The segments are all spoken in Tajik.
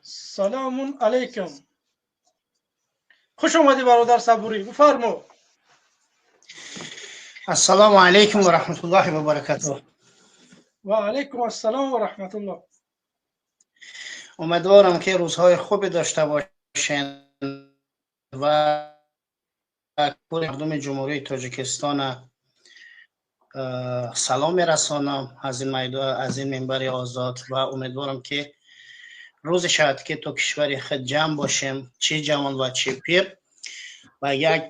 Салому алайкум. Хуш омадӣ, бародар Сабурӣ, бифармо. Ассалому алайкум ва раҳматуллоҳи ва баракатуҳ. Ва алайкум ассалом ва раҳматуллоҳ. Умедворам, ки рӯзҳои хубе дошта бошен ва кулли мардуми Ҷумҳурии Тоҷикистона салом мерасонам аз ин минбари озод ва умедворам, ки рӯзе шавад, ки то кишвари худ ҷамъ бошем, чӣ ҷавон ва чӣ пир, ва як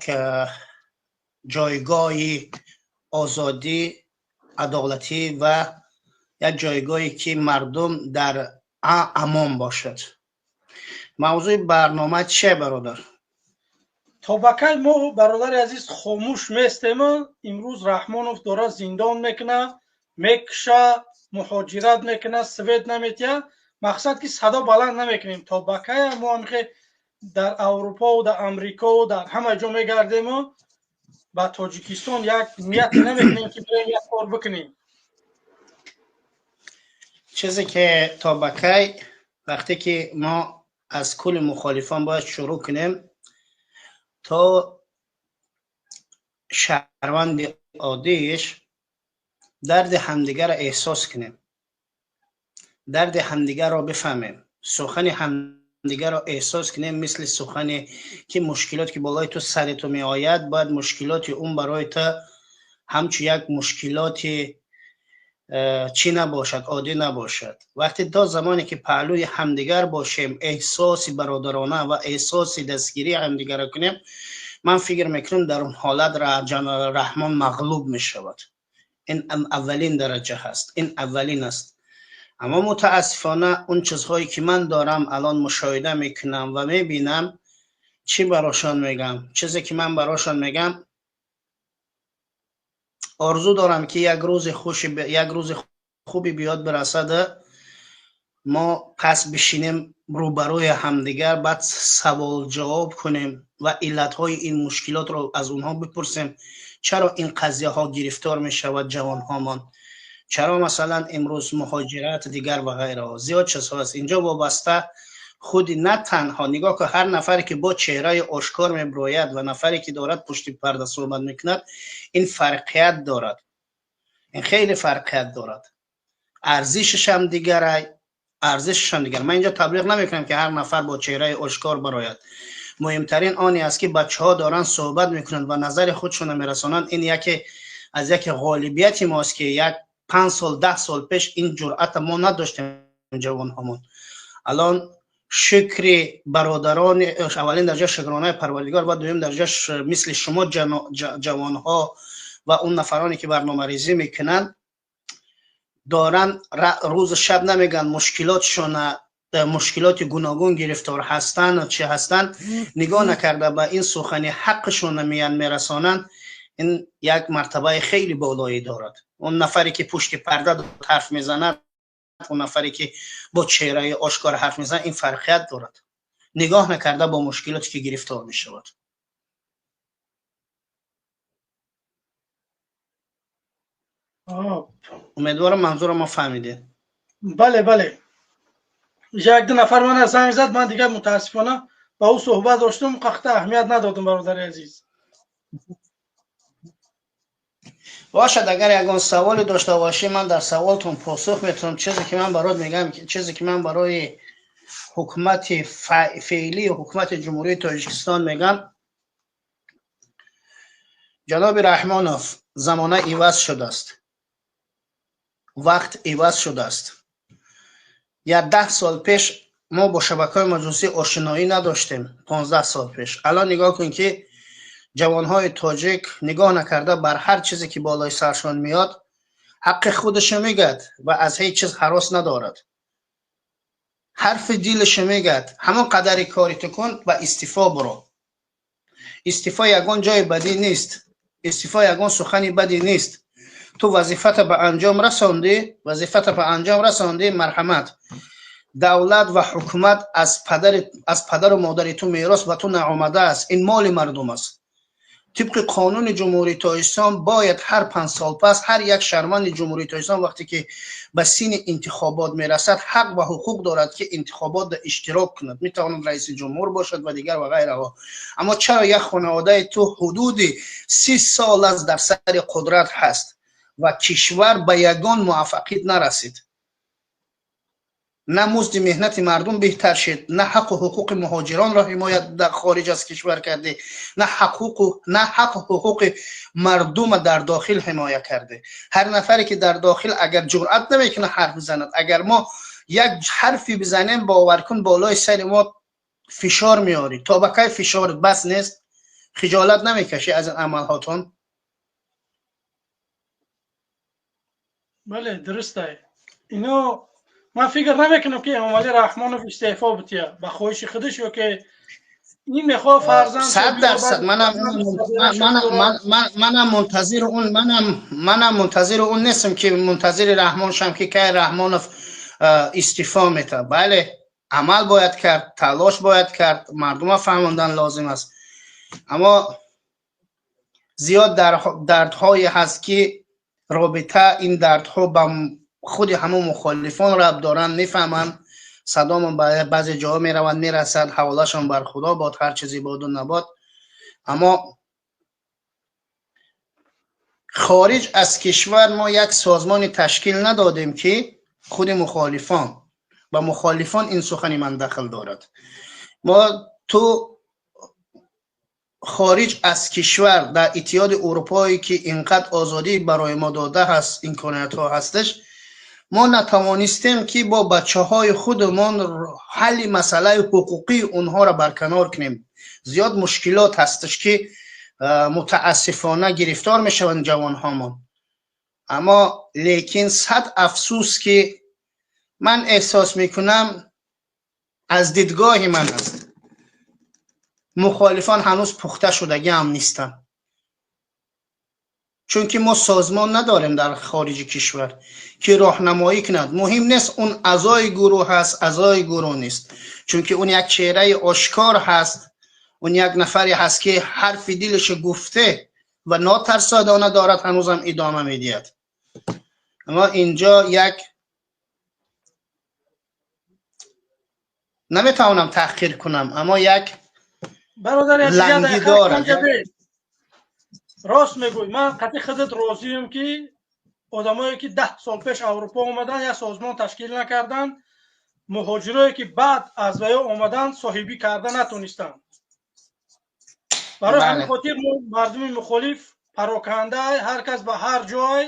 ҷойгоҳи озодӣ, адолатӣ ва як ҷойгоҳе, ки мардум дар амон бошад. Мавзӯи барнома чие, бародар? То ба кай мо, бародари азиз, хомӯш местем? Имрӯз Раҳмонов дора зиндон мекуна, мекуша, муҳоҷират мекуна, свет наметия. Мақсад, ки садо баланд намекунем. То ба кая мо ҳамихе дар Аврупову дар Амрикову дар ҳама ҷо мегардему ба Тоҷикистон як нияте намекунем, ки бирем, як кор бикунем? Чизе ки то ба кай, вақте ки мо аз кулли мухолифон бояд шурӯъ кунем то шаҳрванди оддииш, дарди ҳамдигарро эҳсос кунем, дарди ҳамдигарро бифаҳмем, сухани ҳамдигарро эҳсос кунем. Мисли сухане ки мушкилот ки болои ту, сари ту меояд, бояд мушкилоти он барои ту ҳамчун як мушкилоти чӣ набошад, оддӣ набошад. Вақте то замоне ки паҳлӯи ҳамдигар бошем, эҳсоси бародарона ва эҳсоси дастгирии ҳамдигарро кунем, ман фикр мекунам, дар он ҳолат Раҳмон мағлуб мешавад. Ин аввалин дараҷа ҳаст, ин аввалин аст. Аммо мутаассифона он чизҳое ки ман дорам алон мушоҳида мекунам ва мебинам, чӣ барошон мегам? Чизе ки ман барошон мегам: орзу дорам, ки як рӯзи хуши, як рӯзи хуби биёд, бирасад, мо пас бишинем рӯбарӯи ҳамдигар, баъд савол ҷавоб кунем ва иллатҳои ин мушкилотро аз онҳо бипурсем. Чаро ин қазияҳо гирифтор мешавад ҷавонҳомон? Чаро, масалан, имрӯз муҳоҷират, дигар ва ғайраҳо, зиёд чизҳо аст инҷо вобаста. Худи на танҳо нигоҳ кун, ҳар нафаре ки бо чеҳраи ошкор мебирояд ва нафаре ки дорад пушти парда суҳбат мекунад, ин фарқият дорад, ин хеле фарқият дорад, арзишашам дигарай, арзишашам дигар. Ман инҷо таблиғ намекунам, ки ҳар нафар бо чеҳраи ошкор барояд. Муҳимтарин оне аст, ки бачаҳо доранд суҳбат мекунанд ва назари худшонро мерасонанд. Ин яке аз яке ғолибияти мост, ки як 5 сол, 10 сол пеш ин ҷуръата мо надоштем, ҷавонҳомон. Алон шукри бародарони, аввалин дараҷа шукронаи Парвардигор ва дуюм дараҷа мисли шумо ҷавонҳо ва он нафароне ки барномарезӣ мекунанд, доранд рӯзу шаб намегӯянд мушкилотшона, мушкилоти гуногун гирифтор ҳастанд, чӣ ҳастанд, нигоҳ накарда ба ин сухани ҳаққашона меян, мерасонанд. Ин як мартабаи хеле болоӣ дорад. Он нафаре ки пушти парда ҳарф мезанад, он нафаре ки бо чеҳраи ошкор ҳарф мезанад, ин фарқият дорад, нигоҳ накарда бо мушкилоте ки гирифтор мешавад. Умедворам, манзуро ма фаҳмидед. Бале, як ду нафар мана занг зад, ман дигар мутаассифона ба ӯ суҳбат доштум, қахта аҳамият надодум, бародари азиз. Бошад, агар ягон саволе дошта бошӣ, ман дар саволтон посух метавонам. Чизе ки ман барот мегӯям, чизе ки ман барои ҳукумати феълии ҳукумати Ҷумҳурии Тоҷикистон мегӯям: ҷаноби Раҳмонов, замона иваз шудааст, вақт иваз шудааст. Як 10 сол пеш мо бо шабакаҳои маҷозӣ ошиноӣ надоштем, 15 сол пеш. Алон нигоҳ кун, ки ҷавонҳои тоҷик нигоҳ накарда бар ҳар чизе ки болои саршон меёд, ҳаққи худашо мегӯяд ва аз ҳеҷ чиз ҳарос надорад, ҳарфи дилашо мегӯяд. Ҳамон қадари кори ту кун ва истифо буро. Истифо ягон ҷои бадӣ нест, истифо ягон сухани бадӣ нест. Ту вазифата ба анҷом расондӣ, вазифата ба анҷом расондӣ, марҳамат. Давлат ва ҳукумат аз падару модари ту мерос ба ту наомадааст, ин моли мардум аст. Тибқи қонуни Ҷумҳурии Тоҷикистон бояд ҳар 5 сол пас ҳар як шаҳрванди Ҷумҳурии Тоҷикистон, вақте ки ба синни интихобот мерасад, ҳақ ва ҳуқуқ дорад, ки интихоботда иштирок кунад, метавонад раиси ҷумҳур бошад ва дигар ва ғайраҳо. Аммо чаро як хонаводаи ту ҳудуди 30 сол аст дар сари қудрат ҳаст ва кишвар ба ягон муваффақият нарасид? На музди меҳнати мардум беҳтар шид, на ҳаққу ҳуқуқи муҳоҷиронро ҳимоят дар хориҷ аз кишвар кардӣ, на ҳаққу ҳуқуқи мардума дар дохил ҳимоя кардӣ. Ҳар нафаре ки дар дохил агар ҷуръат намекунад ҳарф бизанад, агар мо як ҳарфи бизанем, бовар кун, болои сари мо фишор меорӣ. То ба кай фишорат бас нест? Хиҷолат намекашӣ аз ин амалҳотон? Бале, дурустай. Ино ман фикр намекунам, ки Эмомалӣ Раҳмонов истеъфо бития ба хоҳиши худаш ё ки ин мехоҳ фарзанд. 100%. Манам мунтазири он, манам мунтазири он нестам, ки мунтазири Раҳмон шам, ки кай Раҳмонов истифо мета. Бале, амал бояд кард, талош бояд кард, мардума фаҳмондан лозим аст. Аммо зиёд дардҳое ҳаст, ки робита ин дардҳо ба худи ҳамон мухолифон рабт доранд, мефаҳманд. Садомон ба баъзе ҷоҳо мераванд, мерасад, ҳаволашон бар Худо бод, ҳар чизе боду набод. Аммо хориҷ аз кишвар мо як созмони ташкил надодем, ки худи мухолифон, ба мухолифон ин сухани ман дахл дорад. Мо ту хориҷ аз кишвар, дар Иттиҳоди Урупое, ки инқадр озодӣ барои мо дода ҳаст, имкониятҳо ҳасташ, мо натавонистем, ки бо бачаҳои худамон ҳалли масъалаи ҳуқуқии онҳоро барканор кунем. Зиёд мушкилот ҳасташ, ки мутаассифона гирифтор мешаванд ҷавонҳомон. Аммо лекин сад афсӯс, ки ман эҳсос мекунам, аз дидгоҳи ман аст, мухолифон ҳанӯз пухта шудагӣ ҳам нестанд, чунки мо созмон надорем дар хориҷи кишвар, ки роҳнамоӣ кунад. Муҳим нест, он аъзои гурӯҳ ҳаст, аъзои гурӯҳ нест, чунки он як чеҳраи ошкор ҳаст, он як нафаре ҳаст, ки ҳарфи дилашо гуфте ва нотарсодона дорад, ҳанӯзам идома медиҳад. Аммо инҷо як наметавонам таҳқир кунам, аммо як лангӣ дорад. Рост мегӯй, ман қатъи худат розием, ки одамое, ки 10 сол пеш Аврупо омаданд, як созмон ташкил накарданд, муҳоҷирое, ки баъд аз ваё омаданд, соҳибӣ карда натонистанд. Барои ҳамин хотир мо мардуми мухолиф пароканда, ҳар кас ба ҳар ҷой,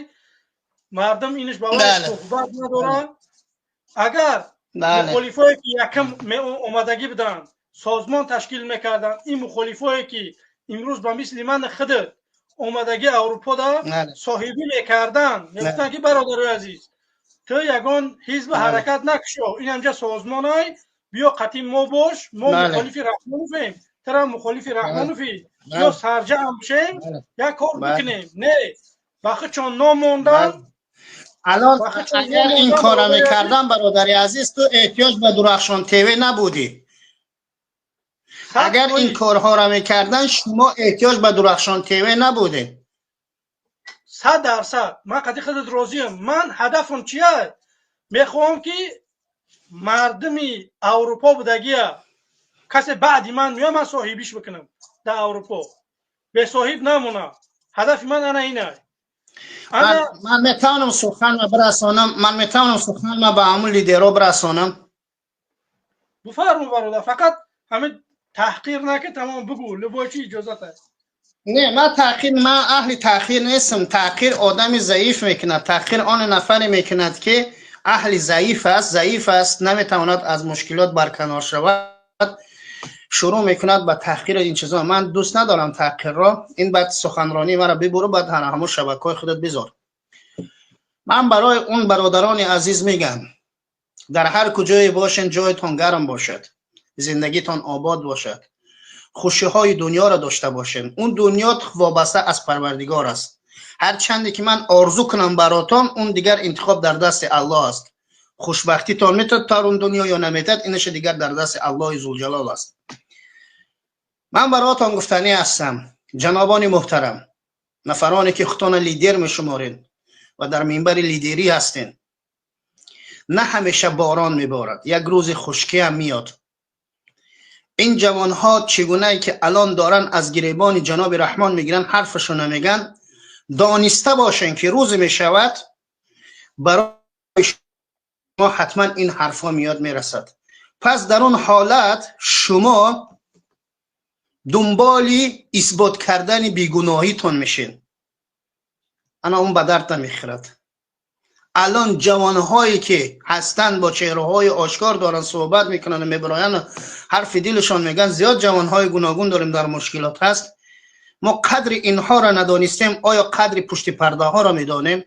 мардум инаш ба суҳбат надорад. Агар мухолифое, ки якам омадагӣ буданд, созмон ташкил мекарданд, ин мухолифое, ки имрӯз ба мисли ман худат омадагӣ Аврупода, соҳибӣ мекарданд, мегуфтанд, ки бародарои азиз, ту ягон ҳизби ҳаракат накушо, ин ҳамҷа созмонай, биё қатъи мо бош, мо мухолифи Раҳмоновем, тара мухолифи Раҳмонови, биё сарҷамъ бишем, як кор бикунем. Не, ба худшон номонданд. Алон агар ин кора мекардам, бародари азиз, ту эҳтиёҷ ба Дурахшон ТВ набудӣ. Агар ин корҳоро мекардан, шумо эҳтиёҷ ба Дурахшон ТВ набудед. 100%, ман қатъи худат розиям. Ман ҳадафам чия? Мехоҳам, ки мардуми Аврупо будагия, касе баъди ман меояд, ман соҳибиш бикунам, дар Аврупо бесоҳиб намонад. Ҳадафи ман ана ина. Ман метавонам суханма бирасонам, ман метавонам суханма ба ҳамун лидерҳо бирасонам. Буфармо, бародар, фақат ҳамин таҳқир наки, тамом, бугӯ, любой чи иҷозат аст. Не, ман таҳқир, ман аҳли таҳқир нестам. Таҳқир одами заиф мекунад. Таҳқир он нафаре мекунад, ки аҳли заиф аст, заиф аст, наметавонад аз мушкилот барканор шавад, шурӯъ мекунад ба таҳқири ин чизо. Ман дӯст надорам таҳқирро. Ин баъд суханронии маро бибуру, баъд ҳамун шабакаҳои худат бизор. Ман барои он бародарони азиз мегам: дар ҳар куҷое бошен, ҷоятон гарм бошад, зиндагитон обод бошад, хушиҳои дунёро дошта бошем. Он дунё вобаста аз Парвардигор аст. Ҳарчанде ки ман орзу кунам баротон, он дигар интихоб дар дасти Аллоҳ аст. Хушбахтитон метад тар он дунё ё наметад, инаша дигар дар дасти Аллоҳи Зулҷалол аст. Ман баротон гуфтанӣ ҳастам: Ҷанобони муҳтарам, нафароне ки худтона лидер мешуморед ва дар минбари лидерӣ ҳастед, на ҳамеша борон меборад, як рӯзи хушкӣ ҳам меояд. Ин ҷавонҳо чигунае ки алон доранд аз гиребони ҷаноби Раҳмон мегиранд, ҳарфашро мегӯянд, дониста бошанд ки рӯзе мешавад барои шумо ҳатман ин ҳарфҳо меояд, мерасад. Пас дар он ҳолат шумо дунболи исбот кардани бегуноҳитон мешед. Ана он ба дард намехӯрад. Алон ҷавонҳое ки ҳастанд, бо чеҳраҳои ошкор доранд суҳбат мекунанд ва мебароянд, ҳарфи дилашон мегӯянд. Зиёд ҷавонҳои гуногун дорем, дар мушкилот ҳаст. Мо қадри инҳоро надонистем, оё қадри пушти пардаҳоро медонем?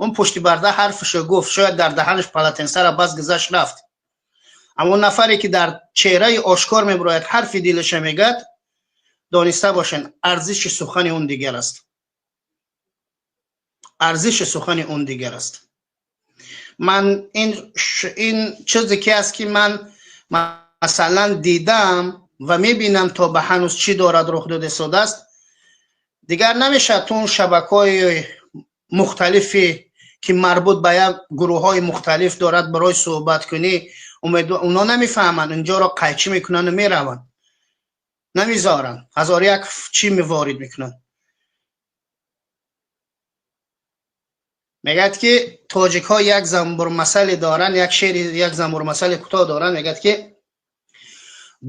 Он пушти парда ҳарфашо гуфт, шояд дар даҳанаш полотенсара бас гузашт рафт. Аммо нафаре ки дар чеҳраи ошкор мебарояд, ҳарфи дилаша мегӯяд, дониста бошед, арзиши сухани он дигар аст. Арзиши сухани он дигар аст. Ман ин чизе ки аст, ки ман масалан дидам ва мебинам, то ба ҳанӯз чӣ дорад рух дода истодааст, дигар намешавад. Ту он шабакаҳои мухталифе ки марбут ба як гурӯҳҳои мухталиф дорад барои суҳбат кунӣ, онҳо намефаҳманд, инҷоро қайчӣ мекунанд ва мераванд, намезоранд, ҳазор як чӣ ворид мекунанд. Мегӯяд ки тоҷикҳо як занбурмасале доранд, як шеъри, як занбурмасали кӯтоҳ доранд, мегӯяд ки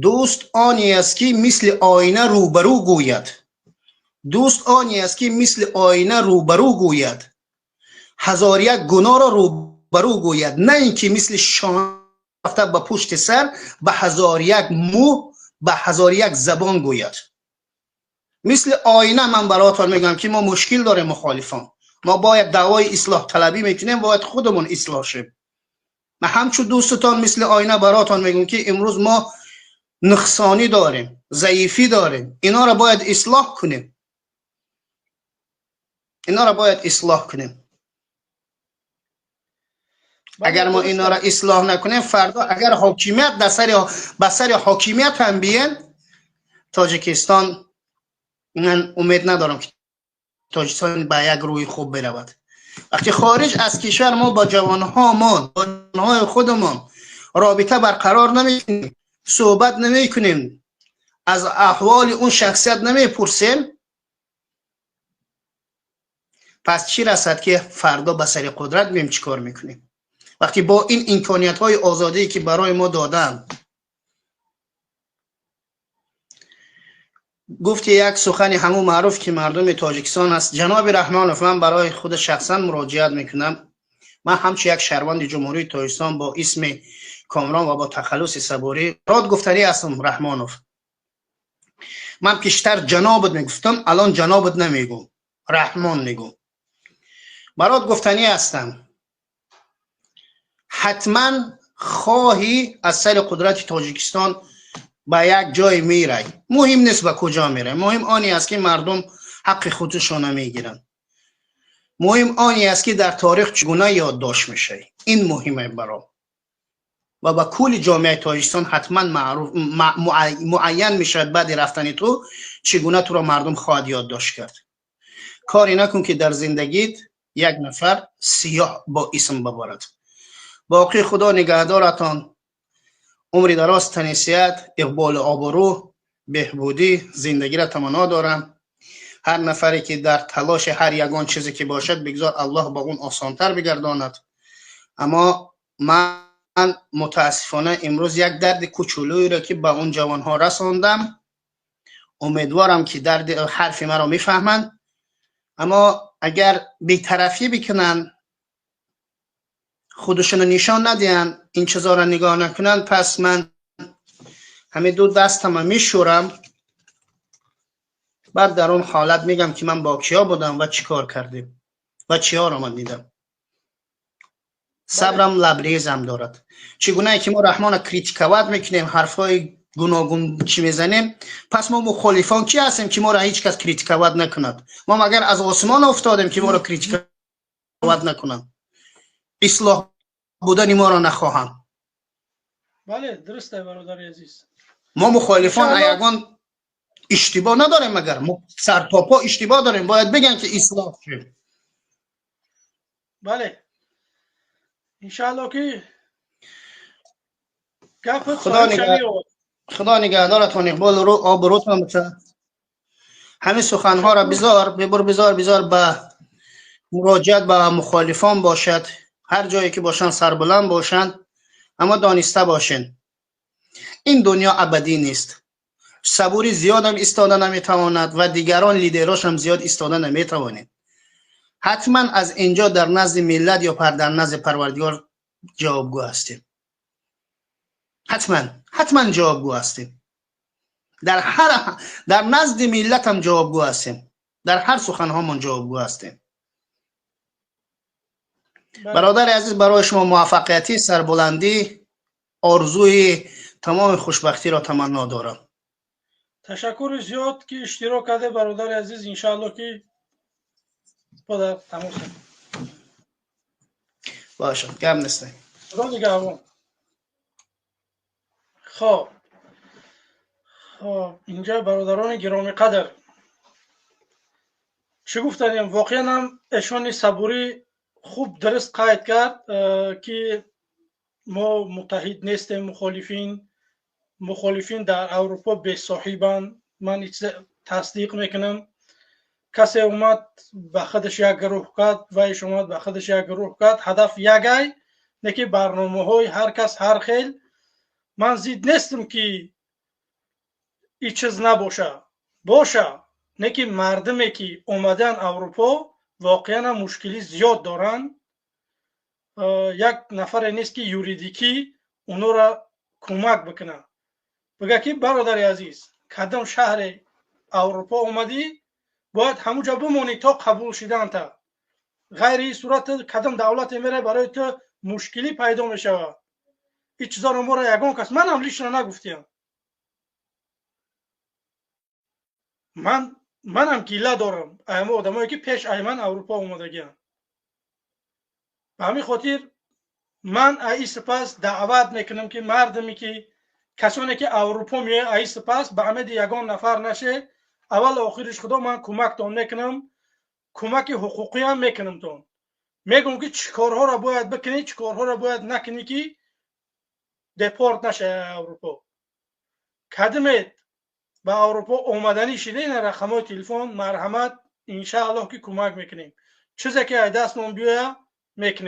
дӯст оне аст ки мисли оина рӯбарӯ гӯяд, дӯст оне аст ки мисли оина рӯбарӯ гӯяд, ҳазор як гуноҳро рӯбарӯ гӯяд, на ин ки мисли шона рафта ба пушти сар ба ҳазор як мӯ, ба ҳазор як забон гӯяд. Мисли оина ман бароятон мегӯям ки мо мушкил дорем, мухолифон. Мо бояд даъвои ислоҳталабӣ мекунем, бояд худамон ислоҳ шем. Ман ҳамчун дӯстатон мисли оина бароятон мегӯям ки имрӯз мо нуқсонӣ дорем, заифӣ дорем, инҳоро бояд ислоҳ кунем, инҳоро бояд ислоҳ кунем. Агар мо инҳоро ислоҳ накунем, фардо агар ҳокимият ба сари ҳокимият ҳам биен, Тоҷикистон, ман умед надорам ки Тоҷикистон ба як рӯи хуб биравад. Вақте хориҷ аз кишвар мо бо ҷавонҳомон, бо ҷавонҳои худамон робита барқарор намекунем, суҳбат намекунем, аз аҳволи он шахсият намепурсем, пас чӣ расад ки фардо ба сари қудрат меем, чӣ кор мекунем? Вақте бо ин имкониятҳои озодие ки барои мо доданд, гуфти як сухани ҳамун маъруф ки мардуми Тоҷикистон аст. Ҷаноби Раҳмонов, ман барои худ шахсан муроҷиат мекунам. Ман ҳамчун як шаҳрванди Ҷумҳурии Тоҷикистон бо исми Комрон ва бо тахаллуси Сабурӣ род гуфтанӣ ҳастам. Раҳмонов, ман пештар ҷанобат мегуфтам, алон ҷанобат намегӯм, Раҳмон мегӯм. Барот гуфтанӣ ҳастам, ҳатман хоҳӣ аз сари қудрати Тоҷикистон ба як ҷой мерай, муҳим нест ба куҷо мерай, муҳим оне аст ки мардум ҳаққи худашонро мегиранд, муҳим оне аст ки дар таърих чӣ гуна ёддошт мешавӣ, ин муҳиме баром ва ба кулли ҷомеаи Тоҷикистон ҳатман маъруф муайян мешавад баъди рафтани ту чӣ гуна туро мардум хоҳад ёддошт кард. Коре накун ки дар зиндагит як нафар сиёҳ бо исм баборад. Боқӣ Худо нигаҳдоратон, умри дароз, тани сиҳат, иқболу обрӯ, беҳбудӣ зиндагиро таманно дорам. Ҳар нафаре ки дар талоши ҳар ягон чизе ки бошад, бигзор Аллоҳ ба он осонтар бигардонад. Аммо ман мутаассифона имрӯз як дарди кучулӯеро ки ба он ҷавонҳо расондам, умедворам ки дарди ҳарфи маро мефаҳманд. Аммо агар бетарафӣ бикунанд, худашонро нишон надиҳанд, ин чизҳоро нигоҳ накунанд, пас ман ҳамин ду дастама мешӯрам, баъд дар он ҳолат мегам ки ман бо киё будам ва чӣ кор кардем ва чиҳоро ман дидам. Сабрам лабрезам дорад. Чӣ гунае ки мо Раҳмонро критиковать мекунем, ҳарфҳои гуногун чӣ мезанем, пас мо мухолифон чӣ ҳастем ки моро ҳеҷ кас критиковать накунад? Мо магар аз осмон уфтодем ки моро критиковать накунанд? Ислоҳ будани моро нахоҳанд. Бале, дуруст, бародари азиз. Мо мухолифон ягон Иштибоҳ надорем, магар мо сар то по иштибоҳ дорем, бояд бигӯям ки ислоҳ шем. Бале, иншаалло ки гап. Худо нигаҳдоратон, Иқбол, обрӯтон бошад. Ҳамин суханҳоро бизор бибур, бизор, бизор ба муроҷиат ба мухолифон бошад. Ҳар ҷое ки бошанд, сарбуланд бошанд, аммо дониста бошен, ин дунё абадӣ нест. Сабури зиёдам истода наметавонад ва дигарон лидерошам зиёд истода наметавонед. Ҳатман аз инҷо дар назди миллат ё дар назди Парвардигор ҷавобгӯ ҳастем. Ҳатман, ҳатман ҷавобгӯ ҳастем. Дар ҳар, дар назди миллатам ҷавобгӯ ҳастем, дар ҳар суханҳомон ҷавобгӯ ҳастем. Бародари азиз, барои шумо муваффақиятӣ, сарбуландӣ, орзуи тамоми хушбахтиро таманно дорам. Ташаккури зиёд ки иштирок карде, бародари азиз. Иншаалло ки дар тамосем. Бошад, гап нест. Худо нигаҳбон. Хоб, хоб, инҷа бародарони гиромиқадр, чӣ гуфтанем? Воқеан ҳам эшони Сабурӣ хуб дуруст қайд кард, ки мо муттаҳид нестем. Мухолифин дар Аврупо бесоҳибанд. Ман тасдиқ мекунам. Касе омад, ба худаш як гурӯҳ кард, вайш омад, ба худаш як гурӯҳ кард. Ҳадаф ягай не, ки барномаҳои ҳар кас ҳар хел. Ман зид нестам, ки ин чиз набоша, боша, не ки мардуме ки омадаанд Аврупо, воқеан ҳам мушкилӣ зиёд доранд. Як нафаре нест, ки юридикӣ онора кӯмак бикунад, бигӯяд ки бародари азиз, кадом шаҳри Аврупо омадӣ, бояд ҳамуҷа бимонӣ то қабул шиданта. Ғайри ин сурат кадом давлате меравӣ, барои ту мушкилӣ пайдо мешавад. Ин чизоро моро ягон кас, манам лично нагуфтиям. Манам гила дорам аямо одамое ки пеш ай ман Аврупо омадагианд. Ба ҳамин хотир ман аи сипас даъват мекунам, ки мардуме ки, касоне ки Аврупо меояд, аи сипас ба амеди ягон нафар наше. Аввал охириш худо, ман кӯмактон мекунам, кӯмаки ҳуқуқиам мекунамтон. Мегӯм, ки чӣ корҳоро бояд бикунӣ, чӣ корҳоро бояд накунӣ, ки депорт нашавӣ Аврупо. Кадимед ба Аврупо омаданӣ шида, ина рақамҳои телефон, марҳамат, иншааллоҳ ки кӯмак мекунем. Чизе ки ай дастмон биёя, мекунем.